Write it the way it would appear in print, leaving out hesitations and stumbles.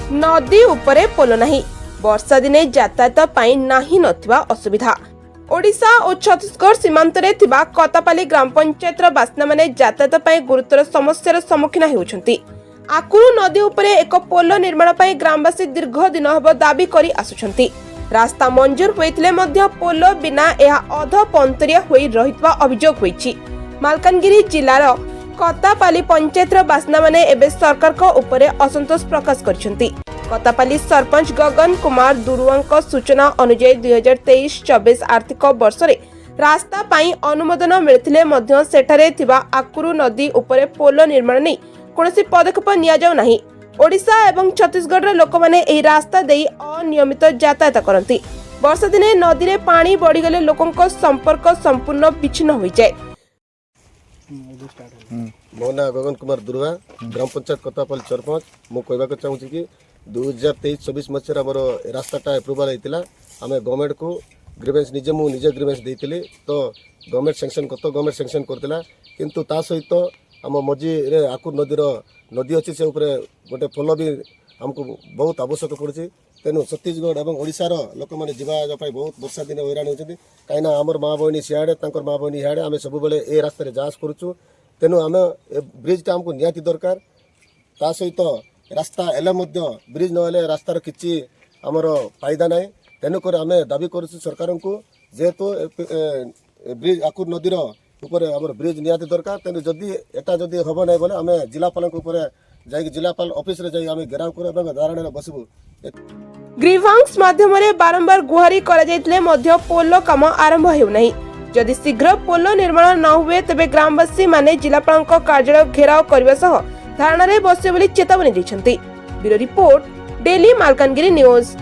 ନଦୀ ଉପରେ ପୋଲ ନାହିଁ। ବର୍ଷା ଦିନେ ଯାତାୟାତ ପାଇଁ ନାହିଁ ନଥିବା ଅସୁବିଧା। ଓଡ଼ିଶା ଓ ଛତିଶଗଡ଼ ସୀମାନ୍ତରେ ଥିବା କତାପାଲି ଗ୍ରାମ ପଞ୍ଚାୟତର ବାସିନ୍ଦାମାନେ ଯାତାୟାତ ପାଇଁ ଗୁରୁତର ସମସ୍ୟାର ସମ୍ମୁଖୀନ ହେଉଛନ୍ତି। ଆକୁରୁ ନଦୀ ଉପରେ ଏକ ପୋଲ ନିର୍ମାଣ ପାଇଁ ଗ୍ରାମବାସୀ ଦୀର୍ଘ ଦିନ ହେବ ଦାବି କରି ଆସୁଛନ୍ତି। ରାସ୍ତା ମଞ୍ଜୁର ହୋଇଥିଲେ ମଧ୍ୟ ପୋଲ ବିନା ଏହା ଅଧପନ୍ତରିଆ ହୋଇ ରହିଥିବା ଅଭିଯୋଗ ହୋଇଛି। ମାଲକାନଗିରି ଜିଲ୍ଲାର କତାପାଲି ପଞ୍ଚାୟତର ବାସିନ୍ଦାମାନେ ଏବେ ସରକାରଙ୍କ ଉପରେ ଅସନ୍ତୋଷ ପ୍ରକାଶ କରିଛନ୍ତି। କତାପାଲି ସରପଞ୍ଚ ଗଗନ କୁମାର ଦୁରୁଆଙ୍କ ସୂଚନା ଅନୁଯାୟୀ, 2023-24 ଆର୍ଥିକ ବର୍ଷରେ ରାସ୍ତା ପାଇଁ ଅନୁମୋଦନ ମିଳିଥିଲେ ମଧ୍ୟ ସେଠାରେ ଥିବା ଆକୁରୁ ନଦୀ ଉପରେ ପୋଲ ନିର୍ମାଣ ନେଇ କୌଣସି ପଦକ୍ଷେପ ନିଆଯାଉ ନାହିଁ। ଓଡ଼ିଶା ଏବଂ ଛତିଶଗଡ଼ର ଲୋକମାନେ ଏହି ରାସ୍ତା ଦେଇ ଅନିୟମିତ ଯାତାୟାତ କରନ୍ତି। ବର୍ଷା ଦିନେ ନଦୀରେ ପାଣି ବଢ଼ିଗଲେ ଲୋକଙ୍କ ସମ୍ପର୍କ ସମ୍ପୂର୍ଣ୍ଣ ବିଚ୍ଛିନ୍ନ ହୋଇଯାଏ। ମୋ ନାଁ ଗଗନ କୁମାର ଦୁର୍ବା, ଗ୍ରାମ ପଞ୍ଚାୟତ କତାପାଲି ସରପଞ୍ଚ। ମୁଁ କହିବାକୁ ଚାହୁଁଛି କି 2023-24 ମସିହାରେ ଆମର ଏ ରାସ୍ତାଟା ଆପ୍ରୁଭାଲ୍ ହେଇଥିଲା। ଆମେ ଗଭର୍ଣ୍ଣମେଣ୍ଟକୁ ଗ୍ରିଭେନ୍ସ ନିଜେ, ମୁଁ ନିଜେ ଗ୍ରିଭେନ୍ସ ଦେଇଥିଲି ତ ଗଭର୍ଣ୍ଣମେଣ୍ଟ ସାଙ୍କସନ୍, ଗତ ଗଭର୍ଣ୍ଣମେଣ୍ଟ ସାଙ୍କସନ୍ କରିଥିଲା। କିନ୍ତୁ ତା ସହିତ ଆମ ମଝିରେ ଆକୁର ନଦୀର ନଦୀ ଅଛି, ସେ ଉପରେ ଗୋଟେ ପୋଲ ବି ଆମକୁ ବହୁତ ଆବଶ୍ୟକ ପଡ଼ୁଛି। ତେଣୁ ଛତିଶଗଡ଼ ଏବଂ ଓଡ଼ିଶାର ଲୋକମାନେ ଯିବା ଆସିବା ପାଇଁ ବହୁତ ବର୍ଷା ଦିନେ ହଇରାଣ ହେଉଛନ୍ତି, କାହିଁକିନା ଆମର ମା ଭଉଣୀ ସିଆଡ଼େ, ତାଙ୍କର ମା ଭଉଣୀ ଇଆଡ଼େ। ଆମେ ସବୁବେଳେ ଏ ରାସ୍ତାରେ ଯାଆସ କରୁଛୁ। ତେଣୁ ଆମେ ଏ ବ୍ରିଜଟା ଆମକୁ ନିହାତି ଦରକାର। ତା ସହିତ ରାସ୍ତା ହେଲେ ମଧ୍ୟ ବ୍ରିଜ ନହେଲେ ରାସ୍ତାର କିଛି ଆମର ଫାଇଦା ନାହିଁ। ତେଣୁକରି ଆମେ ଦାବି କରୁଛୁ ସରକାରଙ୍କୁ, ଯେହେତୁ ଏ ବ୍ରିଜ, ଆକୁର ନଦୀର ଉପରେ ଆମର ବ୍ରିଜ ନିହାତି ଦରକାର। ତେଣୁ ଯଦି ଏଟା ଯଦି ହେବ ନାହିଁ ବୋଲେ ଆମେ ଜିଲ୍ଲାପାଳଙ୍କ ଉପରେ ଯାଇକି, ଜିଲ୍ଲାପାଳ ଅଫିସରେ ଯାଇ ଆମେ ଘେରାଉ କରୁ ଏବଂ ଧାରଣାରେ ବସିବୁ। ଗ୍ରିଭାନ୍ସ ମାଧ୍ୟମରେ ବାରମ୍ବାର ଗୁହାରି କରାଯାଇଥିଲେ ମଧ୍ୟ ପୋଲ କାମ ଆରମ୍ଭ ହେଉନାହିଁ। ଯଦି ଶୀଘ୍ର ପୋଲ ନିର୍ମାଣ ନ ହୁଏ, ତେବେ ଗ୍ରାମବାସୀମାନେ ଜିଲ୍ଲାପାଳଙ୍କ କାର୍ଯ୍ୟାଳୟ ଘେରାଉ କରିବା ସହ ଧାରଣାରେ ବସିବେ ବୋଲି ଚେତାବନୀ ଦେଇଛନ୍ତି। Bureau report, daily Malkangiri news.